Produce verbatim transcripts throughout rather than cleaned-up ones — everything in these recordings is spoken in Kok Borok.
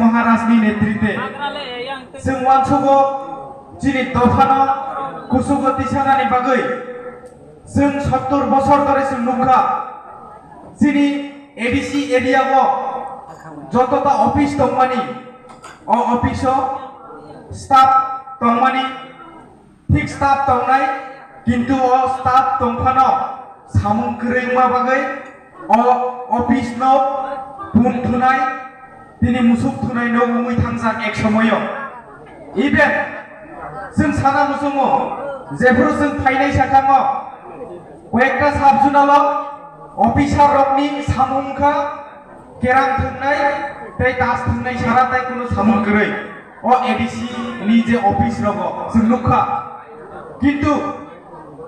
Maharajni netrite chwng uansugo chini dophano kusugo tisanani bagwi chwng sottor bosor dhori chwng nukha. Chini A D C area o jotota office tongmani, o office o staff tongmani, thik staff tongnai, kintu o staff tongphano samung kwrwi wngma bagwi o office no pun thunai, tini musuk thunai no wngwi thangjak ek somoyo. Even chwng sana muchungo, jephuru chwng phainai sakhango, koyekta sub zonal o officer rokni samung wngkha kerang thwngnai tei das thwngnai sara tai kuno samung kwrwi. O A D C ni je office rogo chwng nukha. Kintu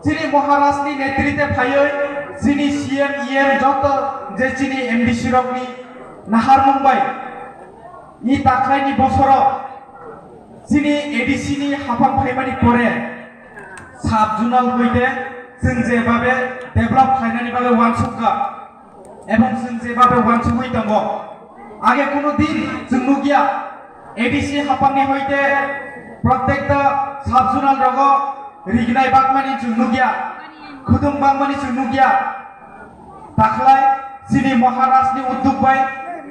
chini Maharaj ni netrite phaiwi chini C M, E M joto je chini M D C rokni naharmung bai i takhlaini bosoro chini A D C ni haphang phaimani pore sub zonal hoite chwng je babe develop khlainani bagwi uansukha. Ebong chwng je babe uansugwi tongo. Age kuno din chwng nukya A D C haphangni hoite protekta sub zonal rogo rignai bakmani chwng nukya, khudung bakmani chwng nukya. Takhlai chini Maharaj ni udduk bai,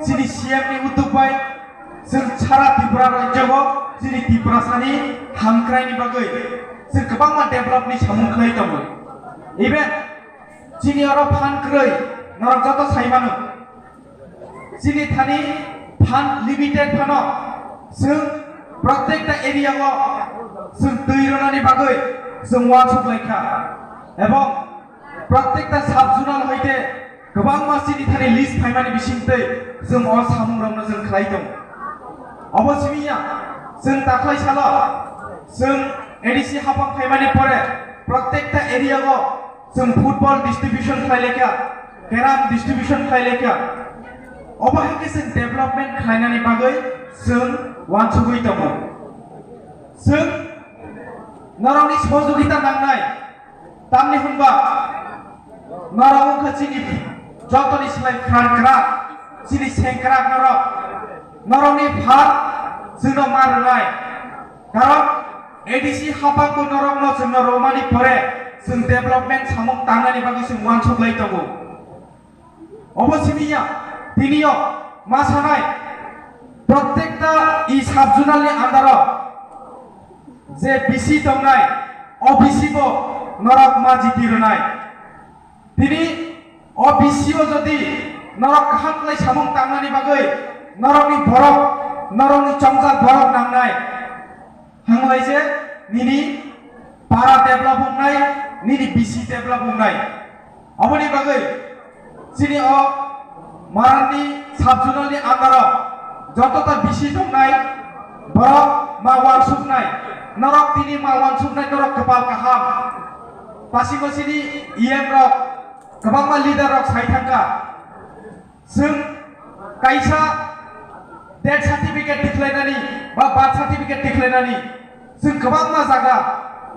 chini C M ni udduk bai, chwng sara Tripura rajyo o chini Tiprasani hamkraini bagwi chwng kwbangma develop ni samung khlai tongo. Even chini oro phan kwrwi norok joto sai mano. Chini thani phan limited phano chwng protekta area o chwng twi ronani bagwi chwng uansuk laikha. Ebong protekta sub zonal hoite kwbangma chini thani list phaimani bisingtwi chwng o samungrokno chwng khlai tongo. Obo simi ya, chwng takhlai salo chwng A D C haphang phaimani pore protekta area o chwng football distribution khlai laikha, keram distribution khlai laikha. Obo hai khe chwng development khlainani bagwi chwng uansugwi tongo. Chwng norokni sohojogita nangnai, tamni hwnba norok wngkha chini jotoni slai khran kwrak, chini sengkrak norok, norokni phan chwngno ma rwnai. Karon A D C haphangbo norokno chwngno romani pore chwng development samung tangnani bagwi chwng uansuk lai tongo. Obo simi ya, tini o ma sanai, protekta i sub zonal ni under o je B C tongnai, o B C bo norok ma jiti rwnai. Tini o B C o jodi norok kaham khlai samung tangnani bagwi norokni borok, norokni chongjak borok nangnai. Hanglai je nini para develop wngnai, nini B C develop wngnai. Aboni bagwi chini o Maranni sub zonal ni under o jotota B C tongnai, borok ma uansuknai, norok tini ma uansuknai, norok kwpal kaham. Pasingo chini E M rok, kwbangma leader rok sai thangkha. Chwng kaisa death certificate tikhlainani ba birth certificate tikhlainani chwng kwbangma jaga,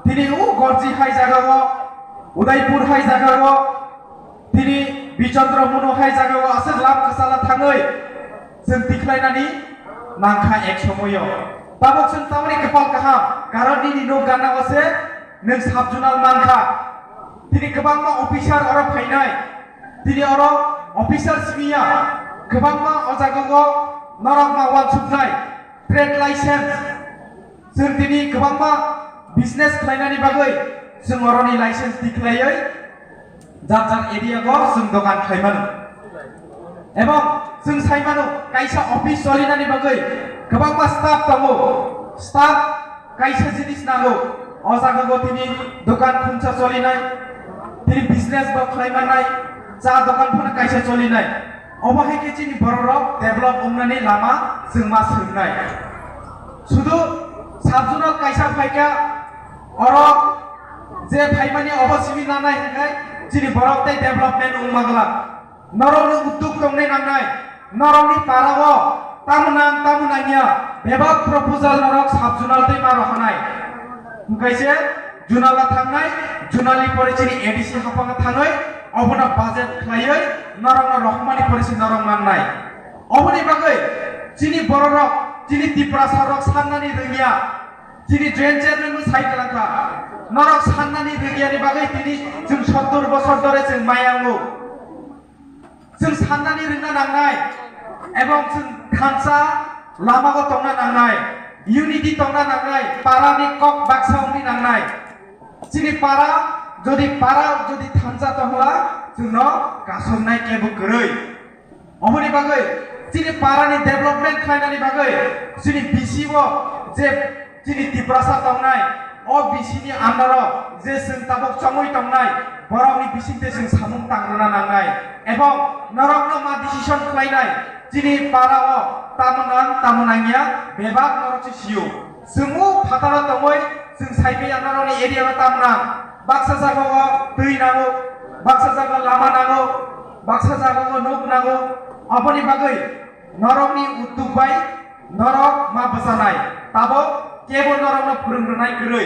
tini o Gorji hai jaga o, Udaipur hai jaga o, tini Bichandra Mono hai jaga o aswk lam kwchala thangwi chwng tikhlainani nangkha ek somoyo. Tabuk chwng tamoni kwpal kaham, karon nini nok gana o se nwng sub zonal mankha. Tini kwbangma officer oro phainai. Tini oro officer simi ya, kwbangma o jaga o norok ma uansuknai, trade license. Chwng tini kwbangma business khlainani bagwi chwng oroni license tikhlaiwi jar jar area o chwng dokan khlai mano. Ebong chwng sai mano, kaisa office cholinani bagwi kwbangma staff tongo. Staff kaisa jinis nango, o jaga o tini dokan khumsa cholinai, tini business bo khlai mannai, cha dokan phano kaisa cholinai. Obo hai khe chini borok rok develop wngnani lama chwng ma swngnai. Sudu sub zonal kaisa phaikha, oro je phaimani obo simi nanai hwnkhe chini borok tei development wngma glak. Norokni udduk tongnai nangnai, norokni para o tamo nang tamo nangya bebak proposal norok sub zonal tei ma rohornai. Hwnkhe se zonal a thangnai, zonal ni pore chini A D C haphang a thangwi obono budget khlaiwi norokno rohormani pore se norok mannai. Oboni bagwi Chini bororok, chini Tiprasarok sannani rwngya, chini joint chairman bo sai kwlangkha. Norok sannani rwngya ni bagwi tini chwng sottor bosor dhore chwng maya wngo. Chwng sannani rwngna nangnai, ebong chwng thansa lamago tongna nangnai, unity tongna nangnai, parani kok baksa wngwi nangnai. Chini para, jodi para, jodi thansa tongla, chwngno kasoknai kebo kwrwi. Oboni bagwi chini parani development khlainani bagwi chini B C o je chini Tiprasa tongnai, o B C ni under o je chwng tabuk chongwi tongnai, borokni bisingtwi chwng samung tangrwna nangnai. Ebong norokno ma decision khlainai, chini para o tamo nang, tamo nangya, bebak norok se sio. Chwng o phataro tongwi chwng saiphiya norokni area o tam nang. Baksa jagao twi nango, baksa jagao lama nango, baksa jagao nok nango. Aboni bagwi norokni udduk bai norok ma bwchanai. Tabok kebo norokno phwrwng rwnai kwrwi.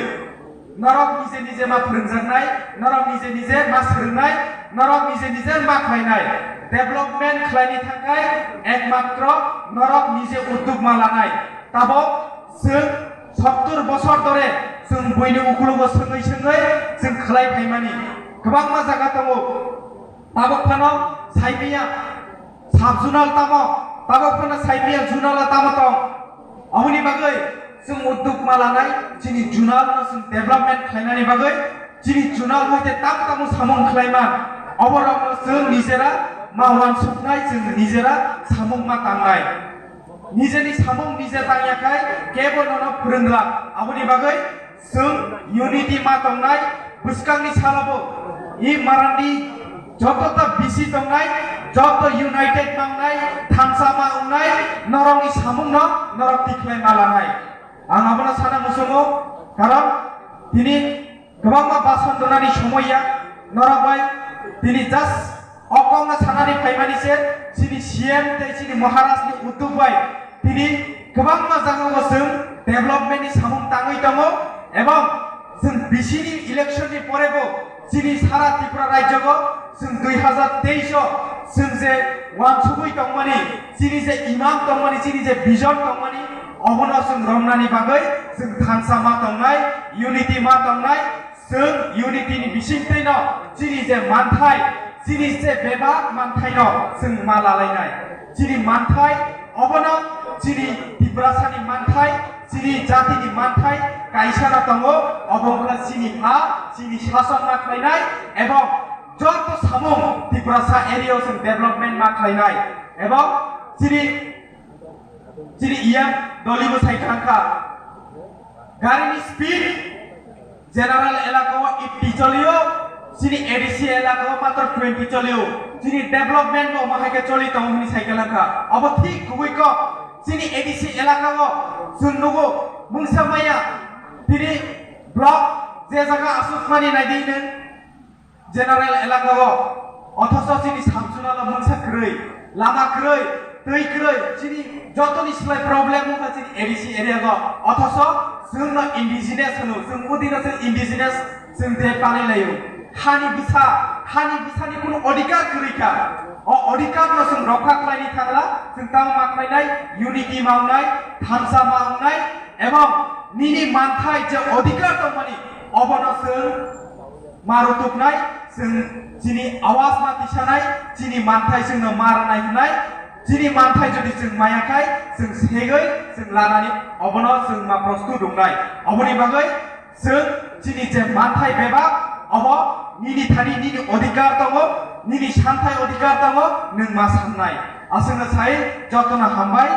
Norok nije nije ma phwrwngjaknai, norok nije nije ma swrwngnai, norok nije nije ma khlainai. Development khlaini thangkhai ekmatro norok nije udduk ma lanai. Tabok chwng sottor bosor dhore chwng buini ukulugo swngwi swngwi chwng khlai phaimani kwbangma jaga tongo. Tabok phano saimanya sub zonal tamo, tabok phano saimanya zonal tamo tong. Aboni bagwi chwng udduk ma lanai, chini zonal no chwng development khlainani bagwi, chini zonal hoite tam tamo samung khlaiman, oborokno chwng nijera ma uansuknai, chwng nijera samung ma tangnai. Nijeni samung nije tangya khai kebo nono phwrwngla. Aboni bagwi chwng unity ma tongnai, bwskangni salabo i Marandi joto ta B C tongnai, joto united mangnai, thansa ma wngnai, norokni samungno norok tikhlai ma lanai. Ang abono sana muchungo, karon tini kwbangma bason rwnani somoi ya, norok bai tini just o kokno sanani phaimani se chini C M tei chini Maharaj ni udduk bai tini kwbangma jagao chwng development ni samung tangwi tongo, ebong chwng B C ni election ni pore bo chini sara Tripura rajyo go chwng dui hazar teis o chwng je uansugwi tongmani, chini je imam tongmani, chini je vision tongmani, obono chwng romnani bagwi chwng thansa ma tongnai, unity ma tongnai, chwng unity ni bisingtwi no chini je manthai, chini je bebak manthai no chwng ma lalainai. Chini manthai obono chini Tiprasa ni manthai, chini jati ni manthai kaisa no tongo, obo wngkha chini ha, chini sasok ma khlainai, ebong joto samung Tiprasa area o chwng development ma khlainai, ebong chini Chini iyang dolibo sai thangkha. Garini speed general elaka o eighty cholio, chini A D C elaka o matro twenty cholio. Chini development bo mahai khe choli tongo hwnwi sai kalangkha. Abo thik kubui kok. Chini A D C elaka o chwng nugo mungsa maya tini block je jaga aswk mani naidi nwng. General elaka o, othoso chini sub zonal o mungsa kwrwi, lama kwrwi, twi kwrwi, chini jotoni slai problem wngkha chini A D C area o, othoso chwngno indigenous hwno, chwng udino chwng indigenous chwng de panwi laio. Hani bwsa, hani bwsani kunu odhikar kwrwi kha. O odhikar no chwng rokha khlaini thangla, chwng tamo ma khlainai, unity ma wngnai, thansa ma wngnai, ebong nini manthai je odhikar tongmani, obono chwng ma rutuknai, chwng chini awaz ma tisanai, chini manthai chwngno ma rwnai hwnai, chini manthai jodi chwng maya khai, chwng segwi chwng lanani obono chwng ma prostut wngnai. Oboni bagwi chwng chini je manthai bebak, obo nini thani nini odhikar tongo, nini santhai odhikar tongo, nwng ma sannai. Aswkno sai jotono hambai.